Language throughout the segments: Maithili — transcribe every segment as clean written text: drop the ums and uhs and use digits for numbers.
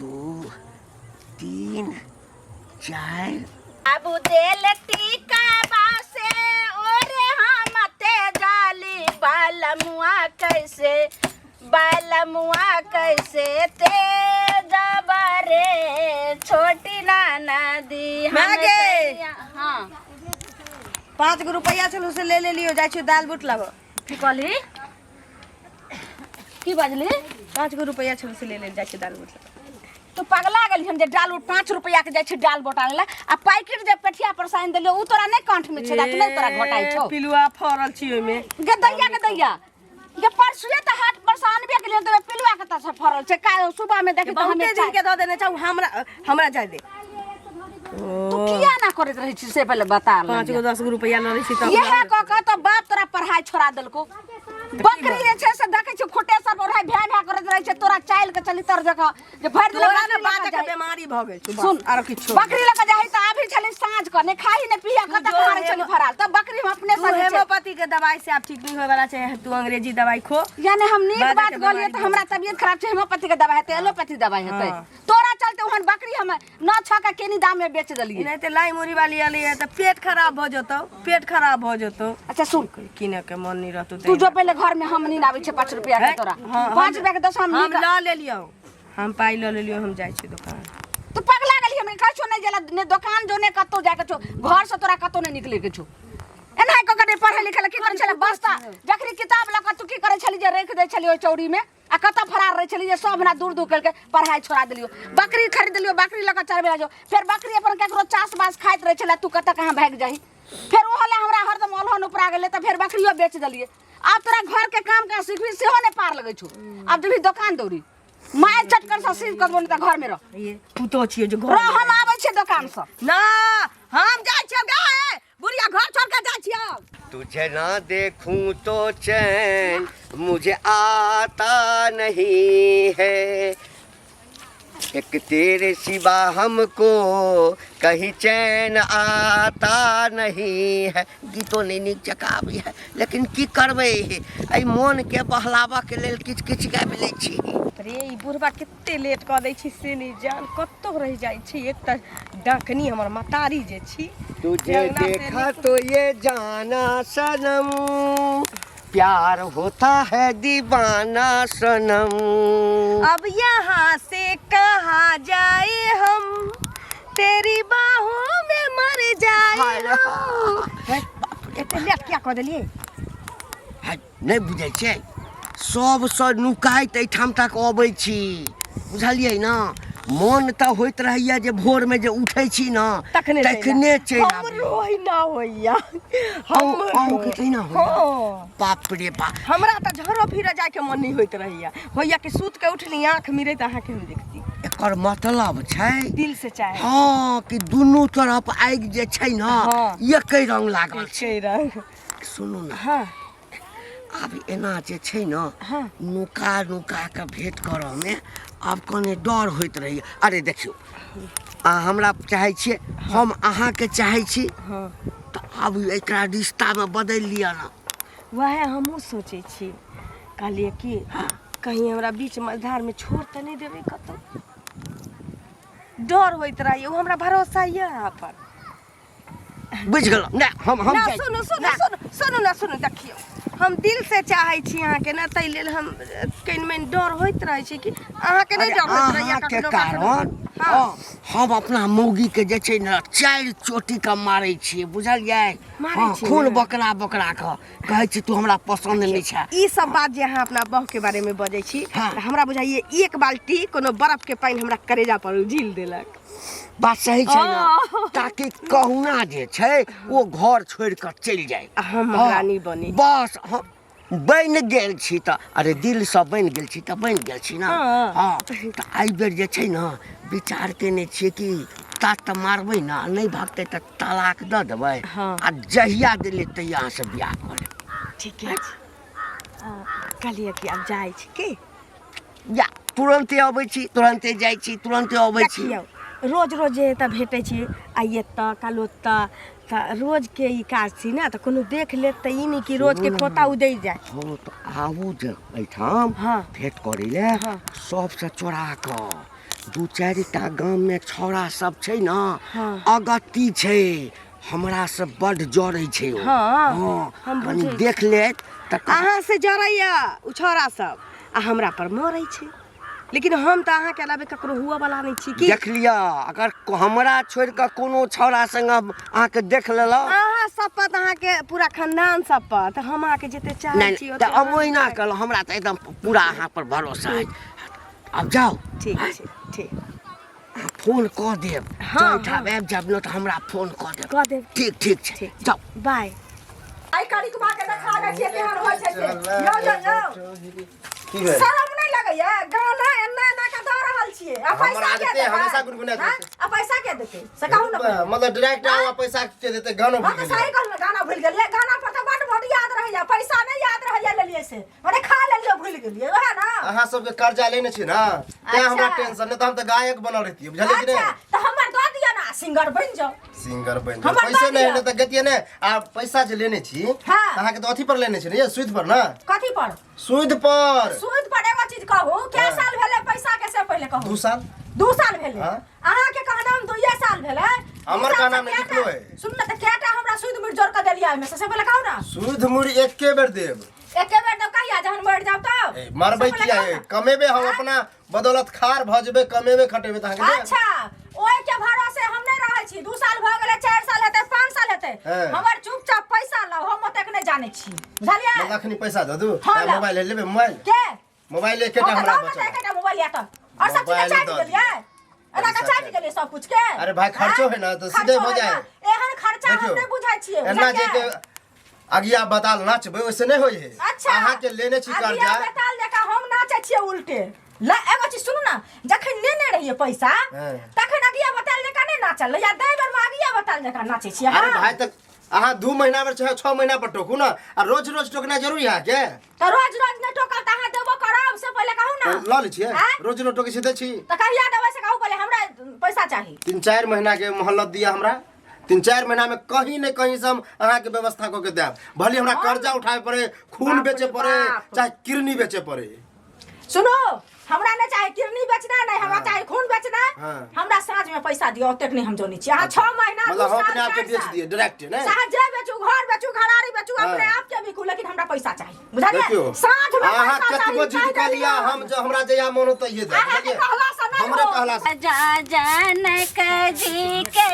दू तीन चारि। बाबू देल टीका बासे ओरे हम ते जाली बालमुआ कैसे, बालमुआ कैसे ते जबरे छोटी नाना दी हम। मागे। हाँ। 5 गो रुपैआ छलू से ले ले लियो, जाइ छियो दाल बूट लाबऽ। की कहली? की बजली? 5 गो रुपैआ छलू से ले ले, जाइ छियो दाल बूट लाबऽ। तू पगला गेली? हम जे डाल उठ 5 रुपया के जाइ छी डाल बोटाने ला आ पैकेट जे पेठिया पर साइन देलियो, उ तोरा नहीं कंठ में छेदा, तू नहीं तोरा घोटाइ छौ? पिलुआ फरल छी ओहिमे। गे दैया, गे दैया, गे परसुए त हाट पर से आनबे गेलियो त पिलुआ के त फरल छै। का सुबह में देखी त हमे बहुते दिन के दऽ देने छौ हमरा, हमरा जाय दे। तू किया ना करैत रहै छी से पहिले बता। 5 गो 10 गो रुपैआ लऽ लै छी तब। इएह कह कह तऽ बाप तोरा पढ़ाई छोड़ा देलको। बकरी जे छै से देखै छी खुटेसर पर रहे भैं भैं करैत रहै छै, तोरा चालि के चली तर जगह जे भरि दिन तोरा ने बाजऽ के बीमारी भऽ गेल छौ। सुन। बस, आरो किछो। बकरी लऽ के जाइ तऽ अभी छली साँझ कऽ, ने खाही ने पिया, कतऽ जो कहाँ रहै छली फराल, तब बकरी हम अपने तू से जे छै। हेमोपैथी के दवाई से आब ठीक नहीं होय वाला छै, तू अंग्रेजी दवाई खो। यानी हम नीक बाजऽ बात के कहलियै बीमारी तऽ हमरा तबियत खराब छै, हेमोपैथी के दवाई हेतै, एलोपैथी दवाई हेतै? हाँ। तोरा चलते ओहन बकरी हम नौ छह के केनी दाम में बेच देलियै। नहि तऽ लाई मुड़ी वाली एलै है तऽ पेट खराब भऽ जेतौ, पेट खराब भऽ जेतौ। अच्छा सुन। किने के मन नहीं रहतौ। तू जो पहिले घर में, हम नींद आबै छै 5 रुपया के तोरा। हाँ, 5 रुपया के 10 हम हम नीक लऽ लेलियौ, हम पाइ लऽ लेलियौ, हम जाइ छी दोकान। तू पगला गेली? हम कहै छौ नहि जेला, ने दोकान जो ने कतौ जाके छौ, घर से तोरा कतौ नहि निकले के छौ। एना कऽ के नहि पढ़ै लिखै लए की करै छलै? बस्ता जखनी किताब लऽ कऽ तू की करै छली जे राखि दै छली ओहि चौरी में आ कतऽ फरार रहै छली जे सब हमरा दूर दूर करके पढ़ाई छोड़ा देलियो। बकरी खरीद लियो, बकरी लऽ कऽ चरबै लए जो, फेर बकरी अपन केकरो चास बास खाइत रहै छलै, तू कतऽ कहाँ भागि जाही। फेर ओहो लए हमरा हरदम अलहन उपरा गेलै तऽ फेर बकरियो बेच देलियै। आब तोरा घरके काम काज सिखबी सेहो नहि पार लगै छौ। आब जेबही दोकान दौरी, मारि चटकर से सीख कर तऽ घर में रह। ये पुतो छियै जे घर रह, हम आबै छियै दोकान से। ना, हम जाइ छियौ गे बुढ़िया, घर छोड़ के जाइ छियौ। तुझे ना देखूं तो चैन मुझे आता नहीं है, एक तेरे सिवा हमको कहीं चैन आता नहीं है। गीतो नहि नीक जकाँ आबैए, लेकिन की करबै, एहि मोनके बहलाबऽके लेल किछु किछु गाबि लै छी। रे ई बुढ़बा कते लेट कऽ दै छै से नहि जान कतौ रहि जाइ छै। एक तऽ डाकनी हमर मतारी जे छी। तुझे अंगना से देखा तो ये जाना सनम, प्यार होता है दीवाना सनम। अब यहाँ से कहाँ जाए हम, तेरी बाहों में मर जाए हम। एते लेट किया कऽ देलियै? है, नहि बुझै छियै, सबसँ नुकाइत एहिठाम तक अबै छी, बुझलियै ने? मोन तऽ होइत रहैया जे भोरमे जे उठै छी ने तखने चलि तखने चलि आबी। हमरो ओहिना होइया हमरो। अहूँके तहिना होइया? हँ। बाप रे बाप। हमरा तऽ झरो फिरऽ जायके मन नहि होइत रहैया, होइया कि सुति के उठली, आँख मिरैत अहाँके हम देखती। एकर मतलब छै दिल से चाहे। हँ, कि दुनू तरफ आगि जे छै ने एके रंग लागल छै। एके रंग। सुनू ने। हँ। आब एना जे छै ने नुका नुका कऽ भेंट करऽमे आब कने डर होइत रहैए। अरे देखियौ, अहाँ हमरा चाहै छियै, हम अहाँके चाहै छी, तऽ आब एकरा रिश्तामे बदलि लिअ ने। वएह हमहूँ सोचै छी, कहलियै कि कहीं हमरा बीच मझधारमे छोड़ तऽ नहि देबै कतहु, डर होइत रहैए। ओ हमरा भरोसा यऽ अहाँ पर। बुझि गेलहुँ नहि, हम ना जाइ छी। सुनू सुनू सुनू सुनू ना, सुनू, देखियौ, हम दिल से चाहै छी अहाँके ने, ताहि लेल हम कनि मनि डर होइत रहै छै कि अहाँके नहि अरे डर होइत रहैए अहाँके कखनो कखनो? कारण हँ। हँ, हम अपना मौगी के जे छै ने चारि चोटी के मारै छियै, बुझलियै? मारै हँ, छियै खून ने? बकरा बकरा के कहै छी, तू हमरा पसन्द नहि छै। ई सब बात जे अहाँ अपना बहू के बारे में बजै छी हाँ। तऽ हमरा बुझाइए एक बाल्टी कोनो बर्फ के पानि हमरा करेजा पर उझिल देलक। बात सही छै ने? हाँ। ताकि कहुना जे छै ओ घर छोड़ि कऽ चलि जाय आ हम हाँ, महारानी बनी। बस, हम बनि गेल छी तऽ, अरे दिलसँ बनि गेल छी तऽ बनि गेल छी ने। हाँ। हँ, तऽ एहि बेर जे छै ने विचार केने छियै कि तात तऽ मारबै ने, आ नहि भागतै तऽ तलाक दऽ देबै। हाँ। आ जहिया दिले तहिया अहाँसँ बियाह कऽ लेब। ठीके छै। कहलियै कि आब जाइ छी की या तुरन्ते अबै छी, तुरन्ते जाइ छी, तुरन्ते अबै छी। देखियौ, रोज रोज जे एतऽ भेटै छी, आइ एतऽ काल्हि ओतऽ, तऽ रोजके ई काज छी ने तऽ कोनो देख लेत तऽ ई नहि कि रोजके खोता उदरि जाय। हँ तऽ आबू जे एहिठाम हँ। भेंट करै लए हँ। सबसँ चोरा कऽ दू चारिटा गाममे छौड़ा सब छै ने हँ। अगत्ती छै हमरा से बड्ड जरै छै ओ हँ, हँ हम कनि बुझै देख लेत तऽ अहाँ से जरैया ओ छौड़ा सब आ हमरा पर मरै छै लेकिन हम तऽ अहाँके अलावे ककरो हुअ वाला नहि छी की देख लिअ अगर हमरा छोड़ि कऽ कोनो छौड़ा संग अहाँके देख लेलहुँ अहाँ शपथ अहाँके पूरा खानदान शपथ हम अहाँके जते चाहै नहि छी नहि ओते तऽ हम अहाँ ओहिना कहलहुँ हमरा तऽ एकदम पूरा अहाँ पर भरोसा अछि आब जाउ ठीक छै ठीक अहाँ फोन कऽ देब हाँ, एहिठाम आबि जायब ने तऽ हमरा फोन कऽ देब कऽ देब ठीक ठीक छै ठीक। जाउ बाय आइ करिकबा के देखा दै छियै केहन होइ छै से यौ यौ यौ की भेल शरम नहि लगैया गाना एना एना के दऽ रहल छियै आ हमर पैसा के आदते देतै हमेशा गुनगुनाइत हाँ? रहै छै। आ पैसा के देतै से कहू ने पहिले। मतलब डायरेक्ट आउ पैसा के देते गानो हाँ भूल तऽ गेलियै सही कहलहुँ गाना भूलि गेलियै गाना पर तऽ बड बड याद रहैया पैसा नहि याद रहैया लेलियै से मने खा लेलियै भूलि गेलियै वएह ने अहाँ सबके कर्जा लेने छी ना तें हमरा अच्छा। टेंशन नहीं तऽ हम तऽ गायक बनल रहतियै बुझलियै कि अच्छा नहीं तऽ हमर दऽ दिअ ने सिंगर बनि जाउ सिंगर बनि जाउ हमर पैसे दऽ नहीं दिअ। नहि तऽ गतियै नहि आ पैसा जे लेने छी हाँ। तऽ अहाँके तऽ अथी पर लेने छी ने ये सूद पर ना कथी पर सूद पर सूद पर एगो चीज कहू कै हाँ। साल भेलै पैसा के से पहिले कहू 2 साल। 2 साल भेलै हाँ। अहाँके कहना हम 2 साल भेलै हमर 2 साल कहना से मे कएटा- लिखलो है। सुन ने तऽ कएटा हमरा सूद मुड़ जोड़ के देलियै एहिमे से से पहिले कहू ने सूद मुड़ी एके बेर देब एके बेर देब कहिया जहन मरि जाब तब ए, मरबै से पहिले किया कहू ए ने। कमेबे हम हाँ? अपना बदौलत खार भऽ जेबै कमेबे खटेबै तऽ अहाँके देब। अच्छा ओहि के भरोसे हम नहि रहै छी 2 साल भऽ गेलै 4 साल हेतै 5 साल हेतै हाँ। हमर चुपचाप पैसा लाउ हम ओतेक नहि जानै छी बुझलियै मतलब अखनी पैसा दऽ दू हाँ, तऽ लाउ। मोबाइल लेबै मोबाइल के मोबाइल एकेटा हम तऽ हमरा लाउ ने तऽ बचल एकेटा मोबाइल या तऽ और सब चीज मोबाइल चाटि दऽ गेलियै एना के पैसा चाटि गेलियै सब कुछ के अरे भाई, खर्चो है ना, तऽ सीधे खर्चो हो है जाए। ना। एहन खर्चा हम देखियौ, नहि बुझै छियै एना जे बुझलियै? के अगिया बताल नाचबै ओइसे नहि होइ है अच्छा अहाँके लेने छी अगिया कर्जा बेताल जकाँ हम नाचै छियै उल्टे ल एगो चीज सुनू ना जखन लेने रहियै पैसा हाँ। तखन अगिया बताल जकाँ नहि नाचल या दै बेरमे अगिया बताल जकाँ नाचै छियै अरे हाँ। भाई तक अहाँ 2 महीना पर चाहे 6 महीना पर टोकू ना आ रोज रोज टोकना जरूरी है अहाँके तऽ रोज रोज नहि टोकब तऽ अहाँ देबो करब से पहिले कहू ना लऽ लै छियै आँय? रोज रोज टोकै छी दै छी तऽ कहिया देबै से कहू पहिले हमरा पैसा चाही 3-4 महीना के मोहलत दिअ हमरा 3-4 महीना में कहीं ने कहीं से हम अहाँके व्यवस्था कऽ के देब भले हमरा कर्जा उठावे पड़े खून बाप बेचे रे पड़े बाप। चाहे किडनी बेचे पड़े सुनो हमरा नहि चाही किडनी बेचना नहि हमरा चाही खून बेचना हाँ। हमरा साँझ में पैसा दिअ ओतेक नहि हम जनै छी अहाँ 6 महीना मतलब 2 हम साल, अपने आप के चारि बेच साल। दिए डायरेक्ट ने चाहे जे बेचू घर बेचू घरारी बेचू हाँ। अपने आप के बिकू लेकिन हमरा पैसा चाही बुझलियै देखियौ साँझ में अहाँ पैसा कतबो चाही जिद चाही कऽ लिअ हम जे हमरा जहिया मन होतै तहिये देब अहाँके बुझलियै? कहला से नहि हमरे होत। कहला से जा जनक जी के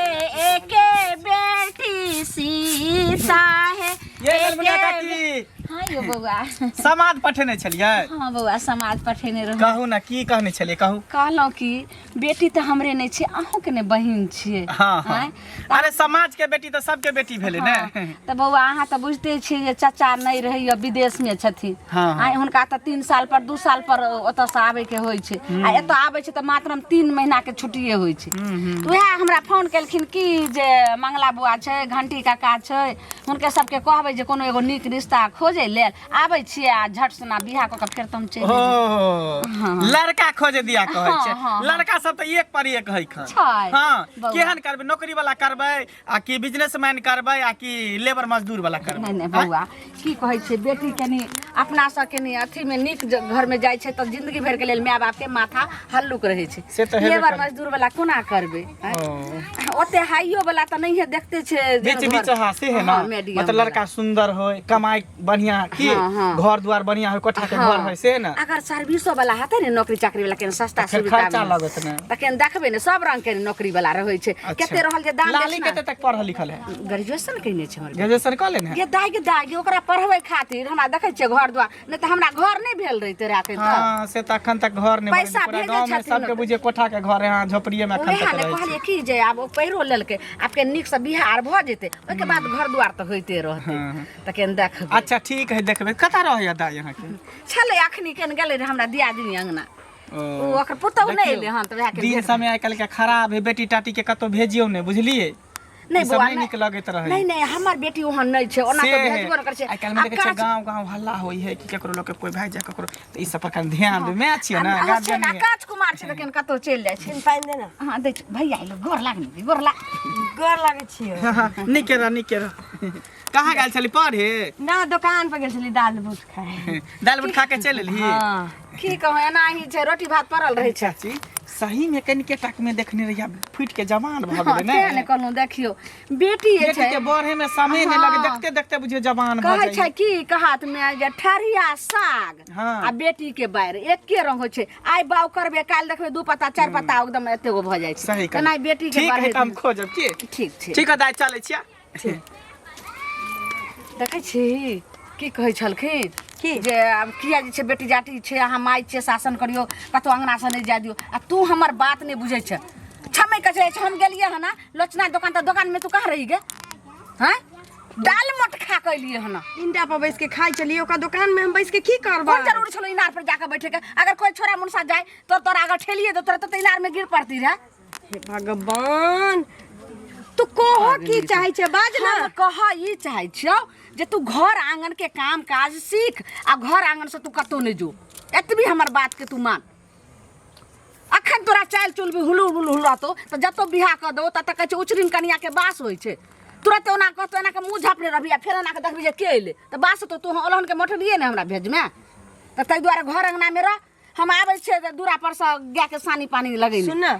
एके बेटी सीता है ये ललमुनिया एके काकी हाँ यो बौआ समाद पठेने छलियै हाँ बौआ समाज पठेने रहौ कहू ने की कहने छलियै कहू कहलहुँ कि बेटी तऽ हमरे नहि छै अहूँके ने बहिन छियै हाँ हाँ आँय? अरे समाज के बेटी तऽ सबके बेटी भेलै ने हाँ, तऽ बौआ अहाँ तऽ बुझिते छियै जे चाचा नहि रहैया विदेशमे छथिन हाँ, हाँ। आँय हुनका तऽ 3 साल पर 2 साल पर ओतऽसँ आबैके होइ छै आ एतऽ आबै छै तऽ मात्र 3 महीनाके छुट्टिए होइ छै तऽ उएह हमरा फोन केलखिन कि जे मंगला बौआ छै घंटी काका छै हुनके सबके कहबै जे कोनो एगो नीक रिश्ता खोजै लेल आबै छियै आ झट सुना बियाह कऽ के फेर तऽ हम चलि ओ जेबै। लड़का खोजे दिया कहै हाँ, छै हाँ, लड़का सब तऽ एक पर एक है खन छै। हाँ बौआ। केहन करबै नौकरी वाला करबै आ कि बिजनेसमैन करबै आ कि लेबर मजदूर वाला करबै नहि नहि बौआ की कहै छै बेटी कनि अपना सब कनि अथीमे नीक घरमे जाइ छै तऽ जिंदगी भरिके लेल माय बापके माथा हल्लुक रहै छै से तऽ हेबे लेबर करै। मजदूर वाला कोना करबै आँय? ओ। ओते हाइयो वाला तऽ नहिए देखते छै जे बीच घर- बीच हाँ से है ना हाँ, medium मतलब लड़का वाला। सुंदर हो कमाई बढ़िया की हाँ, हाँ। घर द्वार बढ़िया हो कोठा के घर हो से ना अगर सर्विसो वाला हेतै ने नौकरी चाकरी वाला केना सस्ता तऽ फेर सुविधा खर्चा मे। लगत ने। तऽ केना देखबै ने सब रंग के नौकरी वाला रहै छै अच्छा। कते रहल जे दाम लाली बेचना। कते तक पढ़ल लिखल है ग्रेजुएशन केने छै हमर बेटा। ग्रेजुएशन कऽ लेने है गे दाइ गे दाइ गे ओकरा पढ़बै खातिर हमरा देखै छियै घर द्वार नहि तऽ हमरा घर नहि भेल रहितै राखै तऽ हाँ से तऽ अखन तक घर नहि पैसा बनल पूरा भेजै गाँव में छथिन सबके ओतऽ। बुझिए कोठा के घर है हाँ झोपड़िए में अखन उएह तक ने रहै कहलियै छै की जे आब ओ पढ़ियो लेलकै आब के नीकसँ बियाह आर भऽ जेतै ओहिके बाद घर द्वार तऽ होइते रहतै हाँ। तऽ केन देखबै अच्छा ठीक है देखबै कतऽ रहैया दाइ अहाँके छलै अखनी केन गेलै रहै हमरा दियादिनी अङ्गना ओ ओकर पुतहु नहि एलै हन तऽ वएह के दिए समय आइ काल्हि के खराब है बेटी टाटी के कतौ भेजियौ नहि बुझलियै नहि ई सब बौआ नहि नीक लगैत रहै नहि नहि हमर बेटी ओहन नहि छै ओना से तऽ भेजबो नहि करै छै आइ काल्हिमे आ देखै छियै काज- गाँव गाँव हल्ला होइ है कि केकरो लोक के कोइ भागि जाय ककरो तऽ ई सब पर कनि ध्यान देबै माय छियै ने आ- आ छै गार्जियन ने, काज कुमार छै तऽ केहन कतहु चलि जाइ छै पानि दे ने हँ दै छी भैया एलो गोर लागनी गोर लाग गोर लागै छियै नीके रह नीके रह कहाँ गेल छली पढ़े ना दोकान पर गेल छली दाल बूट खाए दालि बूट खा के चलि एलही हाँ की कहूँ एनाही छै रोटी भात पड़ल रहै छै चाची सही में कनिके टाक में देखने रहिया फूट के जवान भऽ हँ गेलै तें ने ने कहलहुँ देखियौ बेटी जे बेटी छै के बढ़े में समय नहि लगे हँ। देखते देखते बुझियो जवान भऽ कहै छै जाइ की कहात मे जे ठरिया साग हँ। आ बेटी के बारि एके रंग होइ छै आइ बाउ करबे काल्हि देखबै दू पत्ता चारि पत्ता एकदम एते गो भऽ जाइ छै सही कहलियै। तेना बेटी के ठीक है बढ़े तऽ हम खोजब की ठीक छै ठीक है दाइ चलै छियै देखै छी की कहै छलखिन की? जे आब किया जे छै बेटी जाटी छै अहाँ माय छियै शासन करियौ कतहु अङ्गनासँ नहि जाय दियौ आ तू हमर बात नहि बुझै छै छमै के छै हम गेलियै हन लोचना दोकान तऽ दोकानमे तू कहाँ रहि गे हँ दाल मोट खा के एलियै हन इंडा पर बैस के खाइ छलियै ओकरा दोकान में हम बैस के की करबै कोन जरूरी छलो इनार पर जाके बैठे के अगर कोई छोरा मुनसा जाए तो तोरा अगर ठेलिए तो तोरा तो इनार में गिर पड़ती रहे हे भगवान तू कह की चाहै छै बाज ना हम कह ई चाहै छियौ जे तू घर आंगन के काम काज सीख आ घर आंगन से तू कतौ नहि जो एतबी हमर बात के तू मान अखन तोरा चालि चुल भी हुलु हुलु रहतौ तऽ जतौ बियाह कऽ दौ ततऽ कहै छै उचरिन कनिया के बास होइ छै तुरते ओना कहतौ एना के मुँह झाँपने रहबी आ फेर एना के देखबी जे के अयलै तऽ बास हेतौ तू अलहन के मोटरिए ने हमरा भेजमे तऽ ताहि दुआरे घर अङ्गनामे रह हम आबै छियै तऽ दूरा पर से गायके सानी पानी लगेने सुन ना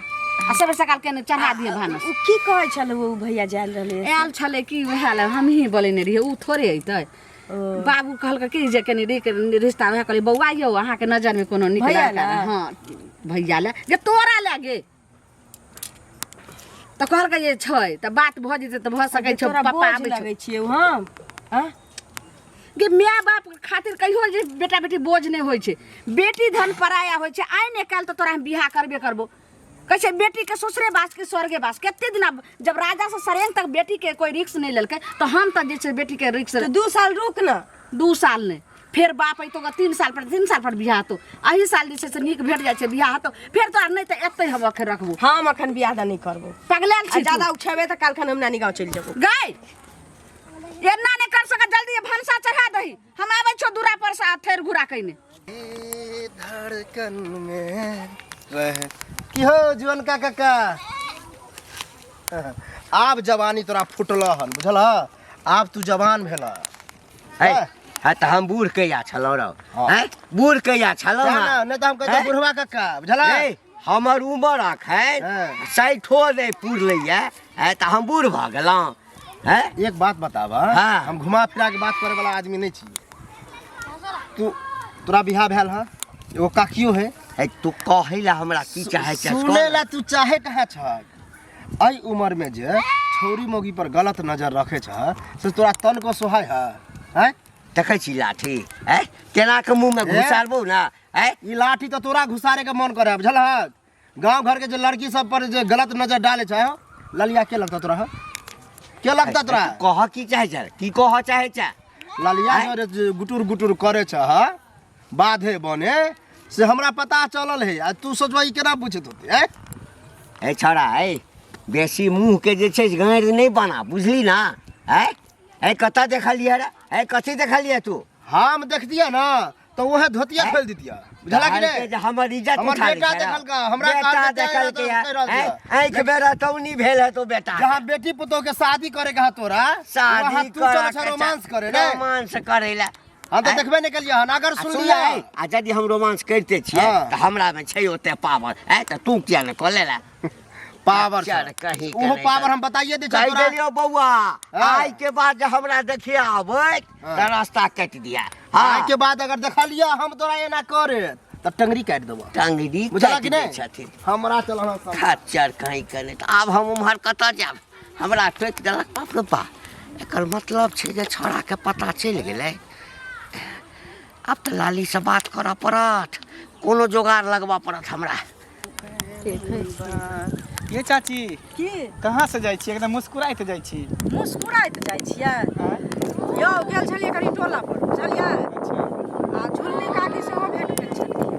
आ सबेर सकाल केने चढ़ा दिए भानस ओ की कहै छल ओ भैया जायल रहलै आयल छलै कि उएह लए हमही बोलेने रहियै ओ थोड़े अयतै बाबू कहलकै कि जे कनि रिश्ता उएह कहलियै बौआ यौ अहाँके नजरमे कोनो नीक भैया लड़का लए? हँ भैया लए जे तोरा लए गे तऽ कहलकै जे छै तऽ बात भऽ जेतै तऽ भऽ सकै छै तोरा पप्पा बोझ आबै छै लगै छियै हम आँ? गे माय बाप खातिर कहियो जे बेटा बेटी बोझ नहि होइ छै बेटी धन पराया होइ छै आइ ने काल्हि तऽ तोरा हम बियाह करबे करबो कहै छै बेटी के ससुरे बास के स्वर्गे बास कते दिन आब जब राजा से सरेंग तक बेटी के कोई रिक्स नहीं लेलकै तऽ हम तऽ जे छै बेटी के रिक्स तऽ 2 साल रुक ना 2 साल नहि फेर बाप अयतौ 3 साल पर 3 साल पर बियाह हेतौ एहि साल जे छै से नीक भेट जाइ छै बियाह हेतौ फेर तोरा नहि तऽ एतै हम अखन रखबो हम अखन बियाह दान नहि करबो पगलायल आ छी तू। ज्यादा उठेबे तऽ काल्हिखन हम नानी गाँव चलि जेबो गाय एना नहि कर सक जल्दी भनसा चढ़ा दही हम आबै छौ दूरा पर से थेर घुरा कइने धड़कन में रहे की हो जुअन का काका आब जवानी तोरा फुटल हन बुझल आब तू जवान भेल है हाँ तऽ हम बूढ़ कहिया छलहुँ रौ हाँ। हैं बूढ़ कहिया छलहुँ ना नहीं तऽ हम कहै बुढ़वा काका बुझल ए, हमर उमर अखन हाँ। साठिो नहि पुरलैया है तऽ हम बूढ़ भऽ गेलहुँ हैं एक बात बताब हाँ। हम घुमा फिरा के बात करे वाला आदमी नहीं छी तू तोरा बियाह भेल हँ एगो काकियो है है तू कहै ला हमरा की चाहै छै सुने ला तू चाहे कहाँ छ एहि उम्र में जे छौरी मौगी पर गलत नजर रखे छ से तोरा तन को सोहाय है हैं देखै छी लाठी है केना के मुँह में ए? घुसारबौ ना है ई लाठी तो तोरा घुसारे के मन करे बुझल है गांव घर के जे लड़की सब पर जे गलत नजर डाले छै हो ललिया के लगता तोरा हो के लगता तोरा कह की चाहे छै की कह चाहे छै ललिया आँय? जे जे गुटुर गुटुर करे छ ह बाधे बने से हमरा पता चलल है आ तू सोचबा ई केना बुझैत होते हैं ए छौड़ा ए बेसी मुँह के जे छै से गाँड़ि नहि बना बुझली ना है ए कतऽ देखलियै रे ए कथी देखलियै तू हम देखतियै ना तो वह धोतिया खोल दितिया बुझला कि कहलकै नहीं जे हमर इज्जत हमर उठा लै बेटा छै रे। देखलका, हमरा बेटा कहलकै देखलकै तें रहल हैं, छियै। आँखि बेरा तौनी भेल है तो बेटा जहाँ बेटी पुतोह के शादी करे के हा तोरा शादी वहाँ तू करा चल के रोमांस करे रे रोमांस करे ला हम तो आँय? देखबे नहीं कलिए हन अगर आ सुन सुन लिया ले, आ यदि हम रोमांस करिते छियै हाँ। तऽ हमरा मे छै ओते पावर है तऽ तू किया ने कऽ लेला पावर चल, कहीं के ओहो नहीं पावर कर। हम बताइए दे कहि तोरा देलियौ बौआ हाँ। आइ के बाद जे हमरा देखिए आबै हाँ। तऽ रास्ता काटि दिया आइ हाँ के बाद अगर देखलिया हम तोरा एना करे तऽ टंगरी काटि देबो टंगरी बुझला काटि कि दै नहीं छथिन हमरा चल हमरा संग। खच्चर कहीं के नहि तऽ आब हम उम्हर कतऽ जायब हमरा टोकि देलक बाप रे बा एकर मतलब छै जे छौड़ाके पता चलि गेलै आब तऽ लालीसँ बात करऽ पड़त कोनो जोगाड़ लगबऽ पड़त हमरा ये चाची की कहाँ से जाइ छी एकदम मुस्कुराइत जाइ छी मुस्कुराइत जाइ छियै यौ गेल छलियै कनि टोला पर बुझलियै आ झुलनी काकी सेहो भेट गेल छलखिन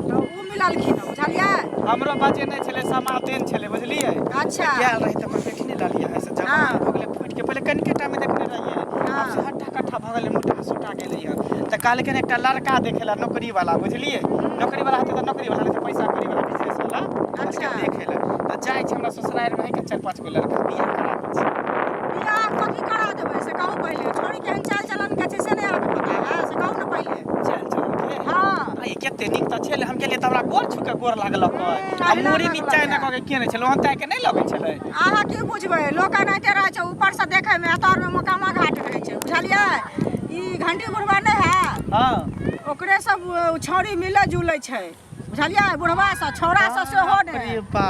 तऽ ओ मिललखिन बुझलियै हमरो बजे नहि छलै समादेन छलै बुझलियै अच्छा गेल रही तऽ अपन बेटी ने लालिया है से जवान भऽ गेलै फूटि के पहिले कनिके टा में देखने रहियै आब से हट्टा कट्ठा भऽ गेलै मोटा सोटा गेलै हन तऽ कहलकै एकटा लड़का देखे ला नौकरी वाला बुझलियै नौकरी वाला हेतै तऽ नौकरी वाला नहि तऽ पैसा करी वाला बिजनेस वाला अच्छा देखे ला तऽ जाइ छै हमरा ससुरारि में है के चारि पाँच गो लड़का बियाह करा दै छै बियाह कथी करा देबै से कहू पहिले छोरी केहन चाल चलन के छै से नहि अहाँके पता है से कहू ने पहिले चल चल के हँ आ कते नीक तऽ छलै हम गेलियै तऽ हमरा गोर छू के गोर लागलक आ अहिना मूड़ी लागलक नीचा एना कऽ के केने छलै ओहन ताके नहि लगै छलै अहाँ की बुझबै लोक एनाहिते रहै छै ऊपरसँ देखैमे तरमे मोकामा घाट रहै छै बुझलियै ई घंटी बुढ़वा नहि है हँ ओकरे सब छौड़ी मिलै जुलै छै बुझलियै बुढ़वा सब छौड़ा सब सेहो नहि अरे बा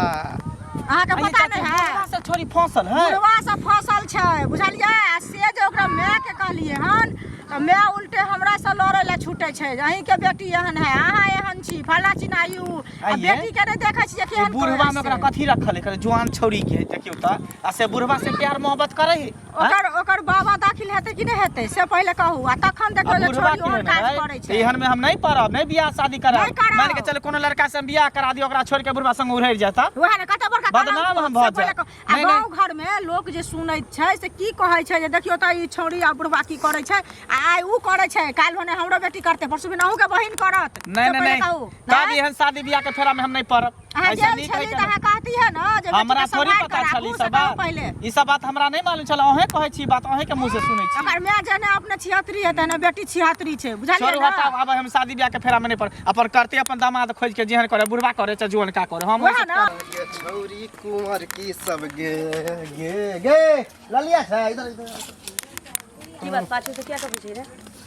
अहाँके पता नहि है बुढ़वा से छोरी फंसल है बुढ़वा सब फंसल छै बुझलियै आ से जे ओकरा मायके कहलियै हन तऽ माय उल्टे हमरा से लड़ै लए छूटै छै जे अहीँके बेटी एहन है अहाँ एहन छी फल्लाँ चिन्ना ई उ आ आइये। बेटीके नहि देखै छियै केहन बुढ़वा में ओकरा कथी रखल है जुआन छौरी के है देखियौ तऽ आ से बुढ़वा से प्यार मोहब्बत करे है ओकर ओकर बाबा दाखिल हेतै कि नहि हेतै से पहिले कहू आ तखन देखबै जे बुढ़वा छोरी ओहन केहन काज है? करै छै एहन में हम नहीं पड़ब नहीं बियाह शादी करब नहि करब। मान के चल कोनो लड़का से हम बियाह करा दियो ओकरा छोड़ के बुढ़वा संग उड़ै जाता वएह ने कते बड़का बदनाम कलंक हम भऽ से पहिले जायब। कहू। आ नहि, गाँव घर में लोक जे सुनैत छै से की कहै छै जे देखियौ तऽ ई छौड़ी आ बुढ़वा की करै छै आ आइ उ करै छै काल्हि भने हमरो बेटी करतै परसू दिन अहूँके बहिन करत नहीं से नहीं पहिले नहीं कहू तब एहन शादी बियाह के फेरा में हम नहीं पड़ब अहाँ ऐसा गेल नीक है छली कि तऽ अहाँ कहती है ने जे हमरा बेटीके थोड़ी सम्हारि पता कऽ छल ई राखू से सब कहू बात पहिले ई सब बात हमरा नहीं मालूम छल अहें कहै छी बात अहें के मुंह से सुनै छी ओकर माय जेने अपने छिहत्तरी हेतै ने बेटी छिहत्तरी छै बुझलियै छोड़ू ने हटाउ आब हम शादी बियाह के फेरा में नहीं पड़ अपन करते अपन दामाद खोज के जेहन करे बुढ़वा करे चाहे जुअन का करे हम वएह ने ये छौरी कुंवर की सब गे गे गे ललिया छै इधर इधर की बात पाछू से किया के पूछे रे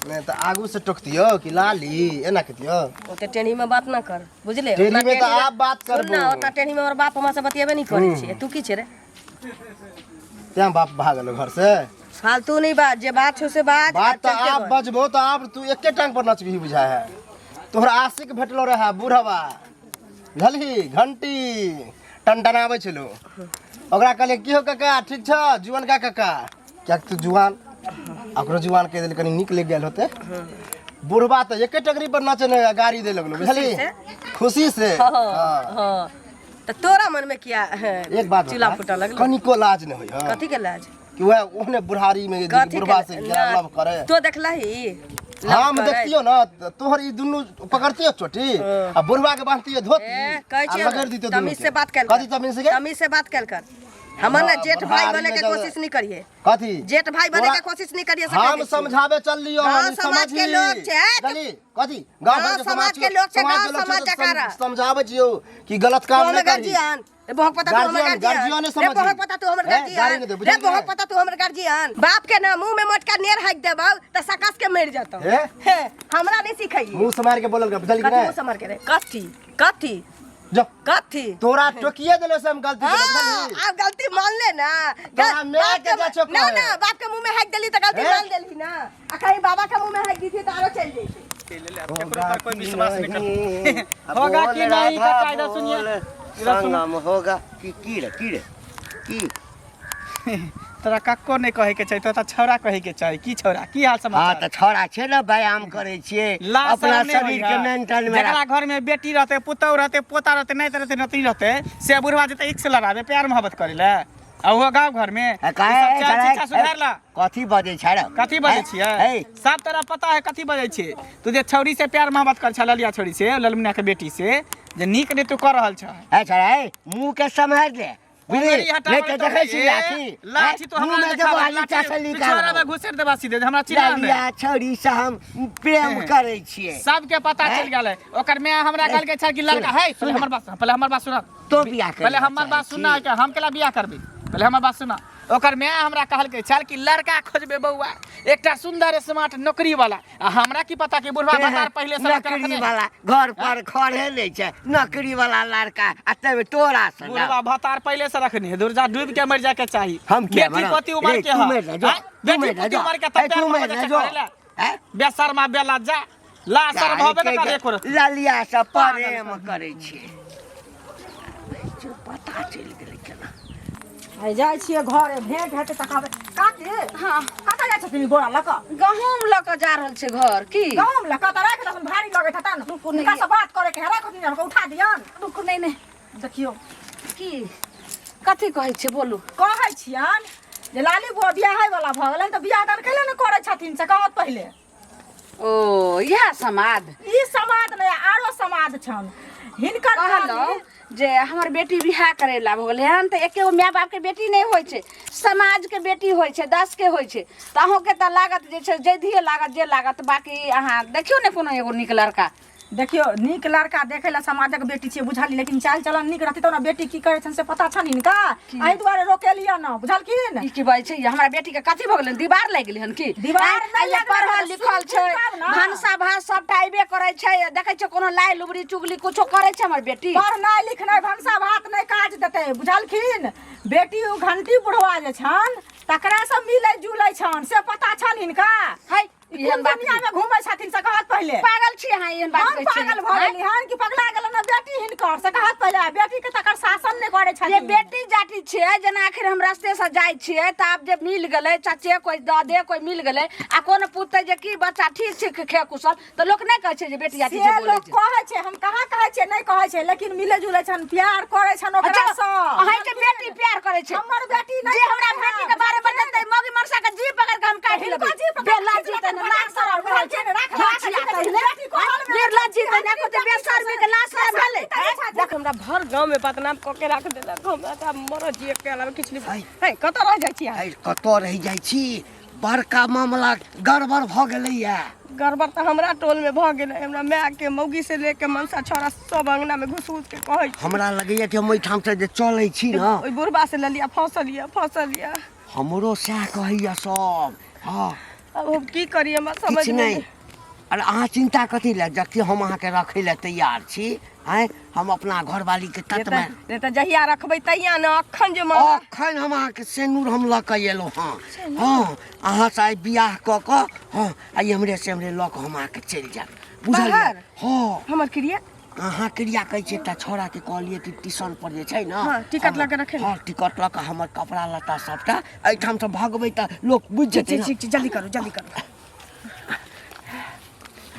नहीं तऽ आगू से टोकतियो कि लाली एना कहितियो ओते टेढ़ी में बात ना कर बुझले टेढ़ी उतना में तऽ टेढ़ी आब बात सुन करबो। ना उतना टेढ़ी में हमर बाप हमरा से बतियेबे नहीं करै छै तू की छै रे तें बाप भागल घर से फालतू नहीं बात जे बात छौ से बात बात तऽ चलते आब बन। बजबो तऽ आब तू एके टांग पर नचबही बुझा है तोहरा आशिक भेटलो रहे बूढ़वा बुझलही घंटी टनटनाबै छलो ओकरा कहलियै की हो काका ठीक छ जुअन का काका किएक तू जुआन आ ओकरो जुआन कहि देली कनि नीक लागि गेल होते बुढ़बा तऽ एके टकरी पर नचे ने गाड़ी दे लगलो बुझलही से? खुशी से हाँ हाँ। हाँ तऽ तोरा मन में किया एक बात चूल्हा बता, फूटऽ लगलो कनिको लाज नहि होइ हँ कथी के लाज कि वएह ओहने बुढ़ारी में कथी के बुढ़बा से ना, लव करे तो देखलही लव हम करै। देखतियो ना त तोहर ई दुनू पकड़तियो चोटी आ बुढ़वा के बांधतियो धोती ए, कहै आ छियै लगड़ दितियो दुनू तमीज के। से बात कयल कर। कथी तमीज से के तमीज से बात कयल कर हमर ना जेठ भाई बुढ़ारी बने में के जब- कोशिश नहीं करिए कथी जेठ भाई बने के तोरा- कोशिश नहीं करिए से कह हम दै छी। समझावे चल लियो गाँव हम समाज के समझी। लोग छै, गली कथी गाँव गाँव घर के समाज के लोग छै, समाज गाँव के लोग छै समाज तऽ जकाँ रह। समझावे छियो कि गलत तू काम हमर नहीं करी गार्जियन रे बहुत पता तू हमर गार्जियन- गार्जियन गार्जियने रे समझी। बहुत पता तू हमर हैं, गाली गार्जियन नहीं दे, रे बुझलियै? बहुत पता तू हमर गार्जियन बाप के ना मुंह में मोटका नेर हाक देबौ त सकस के मर जतौ हे? हे हमरा नहीं सिखैये मुंह समार के बोलल कर बुझली कि कथी मुंह नहीं समर के रे कथी कथी जो कथी तोरा टोकिए देले से हम गलती हाँ, केलौ बुझली आब गलती मान ले ना तोरा माय बाप के जा चुप ना रहे। ना बाप के मुंह में हाक देली त गलती हे? मान लेली ना आ कहीं बाबा के मुंह में हाक दी थी त आरो चल जैते केकरो पर कोई विश्वास नहीं कर होगा कि नहीं चाचा इधर सुनिए इधर सुनो संगम होगा कि की रे की रे की तोरा कक्को नहीं कहे के चाही तोरा छौड़ा कहे के चाही की छौड़ा की हाल हाँ समाचार तऽ छौड़ा छै ने व्यायाम करै छियै लाज अपना शरम नहि शरीर के होइए। मेंटेन में जकरा घर में बेटी रहते पुतहु रहते पोता रहते नाति रहते नती रहते से बुढ़वा जेते एक से लड़ाबे प्यार मोहब्बत करे ले आ ओहो गाँव घर में आ ई काहे सब चाल छौड़ा, शिक्षा सुधार ला कथी बजै छै रे कथी बजै छियै है सब तरह पता है कथी बजै छियै तू जे छौड़ी से प्यार मोहब्बत कर छल ललिया छौड़ी से ललमुनिया के बेटी से जे नीक नहि तू कर रहल छह है छौड़ा है मुंह के सम्हारि ले बुझली उंगली हटाबै नहीं तऽ तऽ देखै छी ए, लाठी लाठी तो मुंह हमरा में देखाबै, देबो हाली लाठी चाचा पिछवाड़ा में निकाल घुसेड़ देबा सीधे हमरा चिल्ला नहि ललिया छौड़ी से हम प्रेम करै छियै सबके पता चलि गेलै ओकर माय हमरा कहलकै छल कि लड़का है पहिले हमर बात पहिले हमर बात सुन तो बियाह करै पहिले हमर बात सुन के हम केला बियाह करबी पहिले हमर बात सुन ओकर माय हमरा कहलकै छल कि लड़का खोजबे बौआ एकटा सुंदर स्मार्ट नौकरी वाला आ हमरा की पता कि बुढ़वा भतार पहिले से लड़का नौकरी रखने वाला घर पर खड़े नहीं छै नौकरी वाला लड़का आ तब तोरा से बुढ़वा भतार पहिले से रखने है दुर्जा डूब के मर जाए के चाही हम के बेटी पोती उमर के तू ह मर जा जो आँय? तू बेटी मर जा पोती जो उमर के तब ए, तू मर जा जो हैं? बेशर्मा बेला जा ला शर्म होबे ने करे एको रत्ती। ललिया से प्रेम करै छियै पता चलि गेलै केना आइ जाइ छियै घरे भेंट हेतै तऽ कहबै काकी हाँ। कतऽ जाइ छथिन ई बोरा लऽ कऽ गहूँम लऽ कऽ जा रहल छै घर की गहूँम लऽ कऽ तऽ राखि देथुन भारी लगैत हेतनि रुकू नहि। हुनका से बात करैके है राखि दियन उठा दियन रुकू नहि नहि देखियौ की कथी कहै छै बोलू कहै छियनि जे लाली बुआ बियाहे वाला भऽ गेलनि तऽ बियाह दान कैले ने करै छथिन से कहत पहिले ओ इएह समाद ई समाद नहि आरो समाद छनि हिनकर कहलहुँ जे हमर बेटी बियाह करे ला भऽ गेलै हन तऽ एके गो माय बापके बेटी नहि होइ छै समाजके बेटी होइ छै दसके होइ छै तऽ अहूँके तऽ लागत जे छै जैधिए लागत जे लागत बाँकी अहाँ देखियौ ने कोनो एगो नीक लड़का देखियौ नीक लड़का देखै लए समाजक बेटी छियै बुझलियै लेकिन चालि चलन नीक रहतै तब ने बेटी की करै छनि से पता छनि हिनका एहि दुआरे रोकेलियै ने बुझलखिन ई की बाजै छै हमरा बेटी के कथी भऽ गेलै दीवार लागि गेलै हन की दीवार आँय, नहि आइ लागलै पढ़ल हन, लिखल छै सुनब ने। भनसा भात सबटा अयबे करै छै देखै छै कोनो लाइ लुबरी चुगली कुछो करै छै हमर बेटी पढ़नाइ लिखनाइ भनसा भात नहि काज देतै बुझलखिन बेटी ओ घंटी बुढ़वा जे छनि तकरा से मिलै जुलै छनि से पता छनि हिनका है ई एहन कोन बात दुनिया में घूमै छथिन से कहत पहिले पागल छी अहाँ एहन बात हम कहै छी पागल भऽ गेली हन कि पगला गेल ने बेटी हिनकर से कहत पहिले आ बेटी के तकर शासन नहि करै जे छथिन बेटी जाति छियै जेना आखिर हम रस्ते से जाइ छियै तऽ आब जे मिल गेलै चाचे कोइ दऽ दे कोइ मिल गेलै आ कोनो पूछतै जे की बच्चा ठीक छै खे कुशल तऽ लोक नहि कहै छै जे बेटी जाति से छै बोलै लोक छै कहै छै हम कहाँ कहै छियै नहि कहै छै लेकिन मिलै जुलै छनि प्यार करै छनि ओकरा अच्छा सँ अहाँके बेटी प्यार करै छै हमर बेटी नहि जे हमरा करै बेटी है, के बारे में बतेतै मौगी मरसा के जी पकड़ के हम काटि हिनको लेबै जी पकड़ के बेला खींच जी लेतै, तने पटाक लाज सर शरम बुझल छै ने, राख राख, बेटी कहल मे निर्लज्जी तने को ते बेशर्मी के लाज शरम भेलै देख हमरा भर गाँव में बदनाम कऽ के राख देलक हमरा तऽ आब मरऽ जिए के अलावा किछु नहि हे कतऽ रह जाइ छी अहाँ अरे कतऽ रहि जाइ छी बड़का मामला गड़बड़ भऽ गेलैया गड़बड़ तऽ हमरा टोल में भऽ गेलै हमरा माय के मौगी से लेके मनसा छौड़ा सब अंगना में घुस घुस के कहै छै हमरा लगैया कि हम एहिठाम से जे चलै छी ने ओहि बुढ़बा से ललिया फंसल यऽ फंसल यऽ हमरो सएह कहैया सब हँ अब हम की करी हमरा समझ किछु में नहि अरे अहाँ चिन्ता कथी लए जबकि हम अहाँके रखै लए तैयार छी आँय हम अपना घरवालीके ततमे नहि तऽ जहिया रखबै तहिया ने अखन जे मामा अखन हम अहाँके सेनूर हम लऽ कऽ एलहुँ हँ हँ अहाँसँ आइ बियाह कऽ कऽ हँ आइ हमरे से हमरे लऽ कऽ हम अहाँके चलि जायब बुझलियै बाहर? हँ हमर क्रिया अहाँ क्रिया कहै छी एकटा छौड़ाके कहलियै कि टिशन पर जे छै ने हँ, टिकट लऽ कऽ रखै लए। हँ टिकट लऽ कऽ हमर कपड़ा लत्ता सबटा एहिठामसँ भगबै तऽ लोक बुझि जेतै ठीक ने ठीक ठीक जल्दी करू जल्दी करू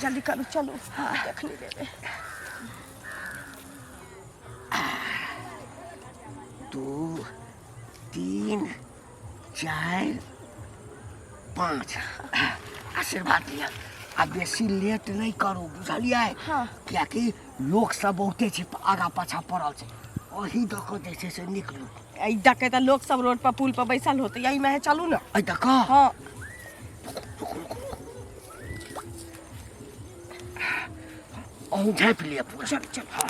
जल्दी करू चलू देख नहीं देबै दू तीन चारि पाँच आशीर्वाद लिअ आ बेसी लेट नहि करू बुझलियै हाँ। कियाकि लोक सब बहुते छै आगा पाछा पड़ल छै ओही दऽ कऽ जे छै से निकलू एहि दके तऽ लोक सब रोड पर पुल पर बैसल होतै एहि में चलू ने एहि दऽ कऽ हाँ अहूँ झाँपि लिअ पूरा चल चल हाँ